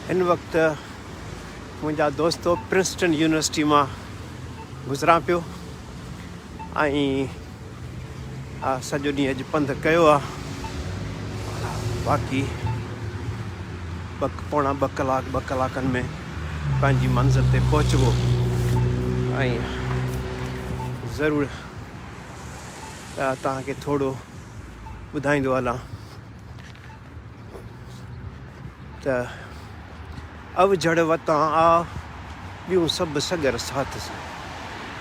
هن وقت منهنجا دوستو پرنسٽن يونيورسٽي مان گذران پيو ۽ سڄو ڏينهن اڄ پنڌ ڪيو آ باقي ٻه پوڻا ٻه ڪلاڪ ٻه ڪلاڪن ۾ پنهنجي منزل تي پهچبو ۽ ضرور توهان کي ٿورو ٻڌائيندو هلان ته اوجهڙ وتان آ، ٻيون سڀ سڳر ساٿ سين.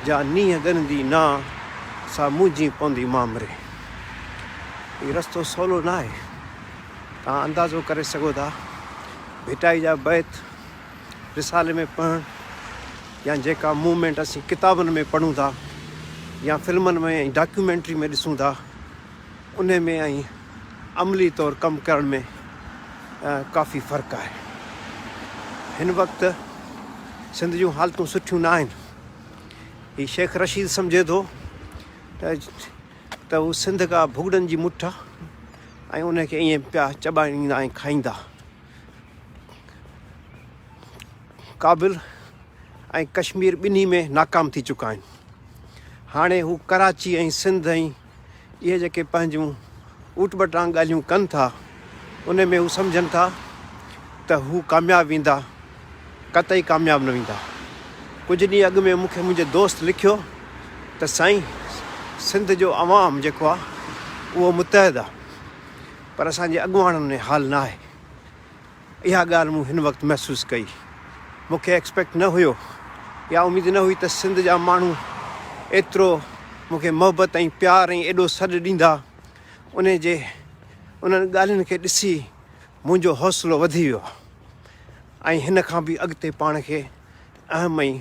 جا نينهن ڳنهندي نانء، سا منهنجي پوندي مامري. هي رستو سولو ناهي. توهان اندازو ڪري سگهو ٿا، ڀٽائي جا بيت رسالي ۾ پڙهڻ يا جيڪا موومينٽ اسين ڪتابن ۾ پڙهون ٿا يا فلمن ۾ ۽ ڊاڪيومينٽري ۾ ڏسون ٿا، انهي ۾ ۽ عملي طور ڪم ڪرڻ ۾ ڪافي فرق آهي. هن وقت سنڌ جون حالتون سٺيون نه آهن. هي شيخ رشيد سمجهي ٿو ته هو سنڌ ڪا ڀڳڙن جي مٺ آهي ۽ ان کي ائين پيا چٻائيندا ۽ کائيندا. ڪابل ۽ ڪشمير ٻنهي ۾ ناڪام ٿي چڪا آهن. هاڻي هو ڪراچي ۽ سنڌ ۽ اهي جيڪي پنهنجون اوٽ پٽانگ ڳالهيون ڪن ٿا، ان ۾ هو سمجهن ٿا ته هو ڪامياب ويندا، قطعي ڪامياب نه ويندا. ڪجهه ڏينهن اڳ ۾ مون کي منهنجي دوست لکيو ته سائين سنڌ جو عوام جيڪو آهي اهو متحد آهي پر اسان جي اڳواڻن ۾ حال نه آهي. اها ڳالهه مون هن وقت محسوس ڪئي. مون کي ايڪسپيڪٽ نه هيو يا اميد نه هئي ته سنڌ جا ماڻهو ايترو مون کي محبت ۽ پيار ۽ ايڏو سڏ ڏيندا. انهي جي انهن ڳالهين کي ڏسي منهنجو حوصلو وڌي ويو ۽ هن کان به اڳتي پاڻ کي اهم ۽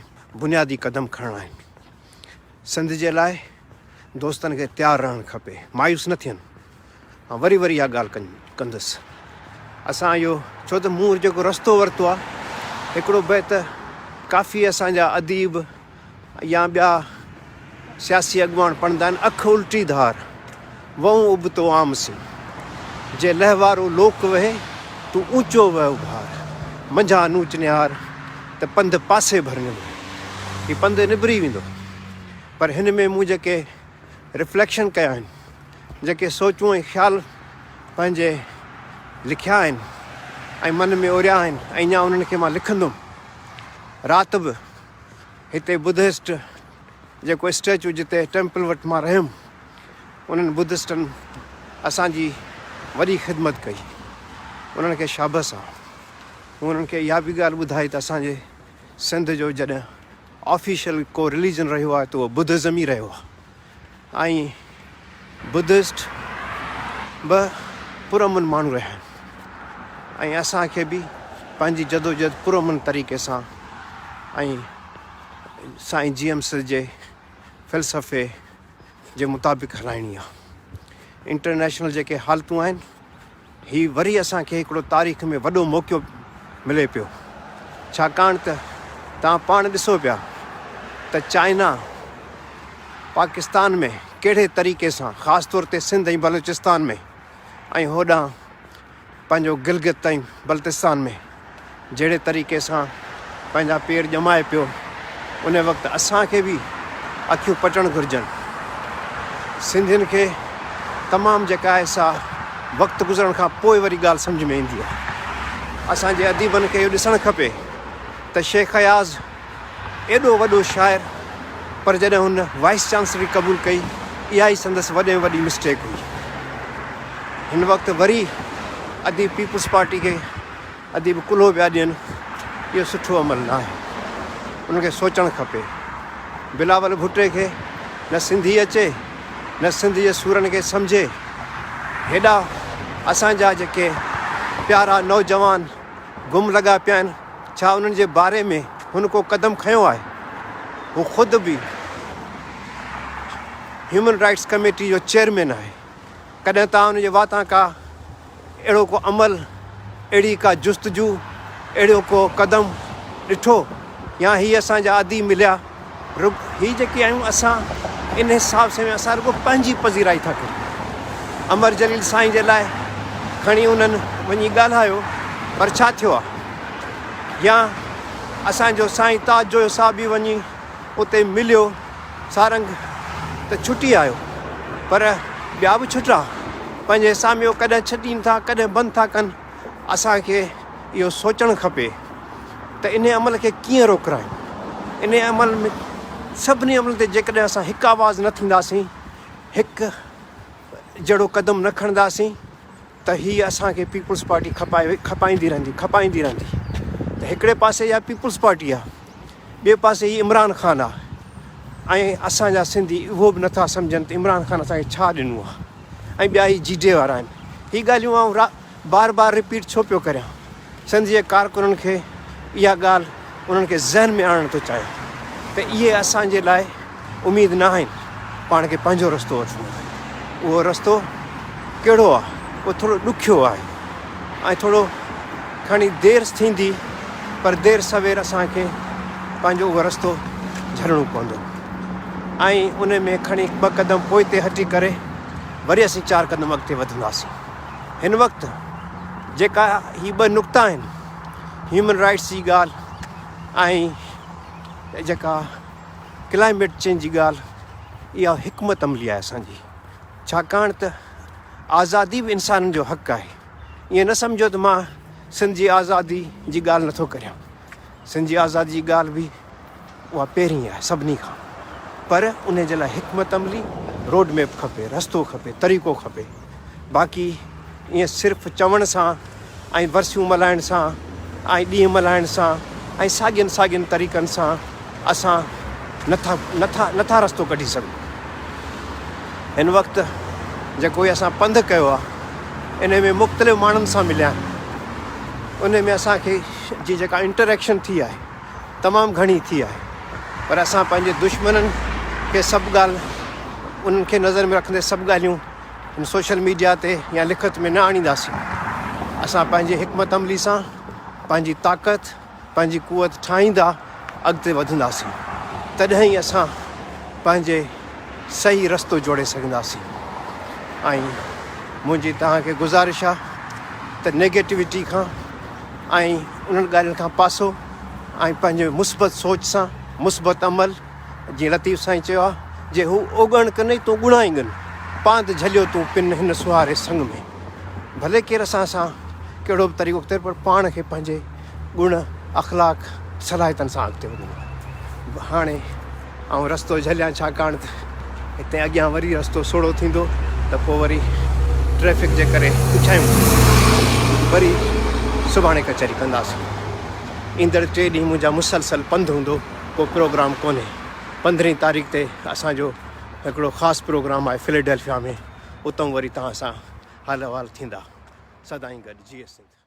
بنيادي قدم کڻڻا آهن. سنڌ جي لاء دوستن کي تيار رهڻ کپي، مايوس نه ٿين. مان وري وري اها ڳالهه ڪندس. اسان اهو ڇو ته مون جيڪو رستو ورتو آهي، هڪڙو بيت ڪافي اسان جا اديب يا ٻيا سياسي اڳواڻ پڙهندا آهن، اک الٽي ڌار، وئون ابتو عام سين، جي لهوارو لوڪ وهي، تون اوچو وهه اڀار، منجهان نوچ نهار، ته پنڌ پاسي ڀر نڀري. هي پنڌ نڀري ويندو. پر هن ۾ مون جيڪي رفليڪشن ڪيا آهن، جيڪي سوچون ۽ خيال پنهنجي لکيا آهن ۽ من ۾ اوريا آهن ۽ اڃا انهن کي مان لکندم. رات به هتي بدهسٽ جيڪو اسٽيچو جتي ٽيمپل وٽ مان رهيم انهن بدهسٽن اسان جي وڏي خدمت ڪئي. انهن کي شابس آ. مون انهن کي اها به ڳالهه ٻڌائي ته اسان جي سنڌ جو جڏهن آفيشل ڪو رليجن رهيو آهي ته اهو بدهزم ئي رهيو آهي. ۽ بدهسٽ به پرامن ماڻهو رهيا آهن ۽ اسان کي به پنهنجي جدوجهد پرامن طريقي سان ۽ سائين جي ايم سيد جي فلسفي جي مطابق هلائڻي آهي. انٽرنيشنل جيڪي حالتون آهن هي وري اسان کي هڪڙو تاريخ ۾ وڏو موقعو ملي پيو ڇاڪاڻ ته توهان پاڻ ڏسو پيا ته چائنا پاڪستان ۾ ڪهڙي طريقي سان خاص طور تي سنڌ ۽ بلوچستان ۾ ۽ هوڏانهن پنهنجو گلگت ۽ بلتستان ۾ جهڙي طريقي سان پنهنجا پير ڄمائي پيو، ان وقت اسان کي به اکيون پٽڻ گهرجن. سنڌين کي تمام جيڪا آهي سا وقت گذرڻ کان پوء وري ڳالهه سمجهه ۾ ايندي آهي. اسان جي اديبن کي اهو ڏسڻ کپي ته شيخ اياز ايڏو وڏو شاعر پر جڏهن هن وائيس چانسلري قبول ڪئي اها ئي سندس وڏي ۾ وڏي مسٽيڪ هئي. هن وقت وري اديب پيپلز پارٽي کي اديب ڪلهو پيا ڏين اهو سٺو عمل ناهي. انهن کي سوچڻ کپي. بلاول ڀٽي کي نه سنڌي اچي نه سنڌ جي سورن کي سمجهي. هيڏا اسان جا جيڪي پيارا نوجوان گم لڳا پيا آهن ڇا انهن جي باري ۾ هن ڪو قدم کنيو آهي؟ هو خود به هيومن رائٽس ڪميٽي جو چيئرمين آهي. ڪڏهن توهان ان جي واتان ڪا اهڙو ڪو عمل، اهڙي ڪا جستجو، اهڙو ڪو قدم ڏٺو يا هي اسان جا ادي مليا رڳ هي جيڪي آهيون اسان ان حساب سان اسان رڳو پنهنجي پذيرائي ٿا ڪريون. امر جليل سائين جي لاء کڻي انهن وڃي ڳالهايو پر ڇا ٿيو آهي؟ يا اسان جو سائين تاج جويو صاحب به وڃي اتي مليو سارنگ ته ڇٽي آيو پر ٻيا به ڇٽا پنهنجي ساميو ڪڏهن ڇڏين ٿا ڪڏهن بند ٿا ڪن. اسان کي اهو سوچڻ کپي ته انهي عمل کي ڪيئن روڪرايون. انهي عمل ۾ سڀني عملن تي جيڪڏهن اسان هڪ آواز نه ٿينداسين، هڪ جهڙو قدم نه کڻنداسين ته هي اسان کي پيپلز پارٽي کپائي کپائيندي رهندي کپائيندي رهندي ته هڪڙي پاسي اها پيپلز پارٽي آهي ٻئي پاسي هي عمران خان آهي ۽ اسان جا سنڌي اهو به نٿا سمجهن ته عمران خان اسان کي ڇا ڏنو آهي ۽ ٻيا هي جي ڊي وارا آهن هي ڳالهيون آئون بار بار رپيٽ ڇو پيو ڪريان؟ سنڌ جي ڪارڪنن کي اها ڳالهه انهن کي ذهن ۾ آڻڻ ٿو چاهيان ته اهي اسان جي لاء اميد نه آهن، پاڻ کي پنهنجو رستو وٺڻو آهي. اهو رستو ڪهڙو آهي؟ اهو ٿورو ڏکيو آهي ۽ ٿورو کڻي دير ٿيندي پر دير سوير اسان کي پنهنجو اهو رستو جهلڻو پوندو ۽ ان ۾ کڻي ٻه قدم پوئتي هٽي ڪري وري اسين چار قدم اڳتي وڌنداسين. هن وقت جيڪا هي ٻه نقطا آهن هيومن رائٽس جي ڳالهه ۽ جيڪا ڪلائميٽ چينج جي ڳالهه اها حڪمت عملي آهي اسان جي ڇاڪاڻ ته آزادي به انسانن جو حق آهي ائين نه سمجهو ته مان سنڌ جي آزادي جي ڳالهه نٿو ڪريان سنڌ جي آزادي جي ڳالهه به اها پهرين آهي سڀني کان پر ان جي لاء حڪمت عملي روڊ ميپ کپي رستو کپي طريقو کپي باقي ائين صرف چوڻ سان ۽ ورسيون ملهائڻ سان ۽ ڏينهن ملهائڻ سان ۽ ساڳين ساڳين طريقن سان اسان نٿا نٿا نٿا رستو ڪڍي سگهون. هن وقت جيڪو هي اسان پنڌ ڪيو آهي ان ۾ مختلف ماڻهن سان مليا آهن ان ۾ اسان کي جي جيڪا انٽريڪشن ٿي آهي تمام گهڻي ٿي آهي پر اسان پنهنجي دشمنن کي سڀ ڳالهه انهن کي نظر ۾ رکندي سڀ ڳالهيون هن سوشل ميڊيا تي يا لکت ۾ نه آڻينداسين. اسان پنهنجي حڪمت عملي سان پنهنجي طاقت، پنهنجي قوت ٺاهيندا اڳتي وڌنداسين. تڏهن ئي اسان پنهنجي صحيح رستو جوڙي سگهنداسين. ۽ منهنجي توهان کي گذارش آ ته نيگيٽوٽي کان ۽ انهن ڳالهين کان پاسو ۽ پنهنجي مثبت سوچ سان مثبت عمل جيئن لطيف سائين چيو آ، جي هو اوڳڻ ڪنئي تون ڳڻائين ڳن، پاند جهليو تون پن هن سهاري سڱ ۾. ڀلي ڪير اسان سان ڪهڙو به طريقو اختيار پر پاڻ کي پنهنجي گڻ، اخلاق، صلاحيتن سان اڳتي وڌڻو آهي. هاڻي آئون رستو جهليان ڇاڪاڻ ته هتي اڳيان وري رستو سوڙهو ٿيندو ته پوء وري ٽريفڪ جي ڪري ڏکيائيون ٿينديون. وري سڀاڻي ڪچهري ڪنداسين. ايندڙ ٽي ڏينهن منهنجا مسلسل پنڌ هوندو. ڪو پروگرام ڪونهي. پندرهين تاريخ تي اسان جو هڪڙو خاص پروگرام آهي فليڊلفيا ۾ اتئون وري توهان سان حال احوال ٿيندا. سدائين گڏ جيئي سنڌ.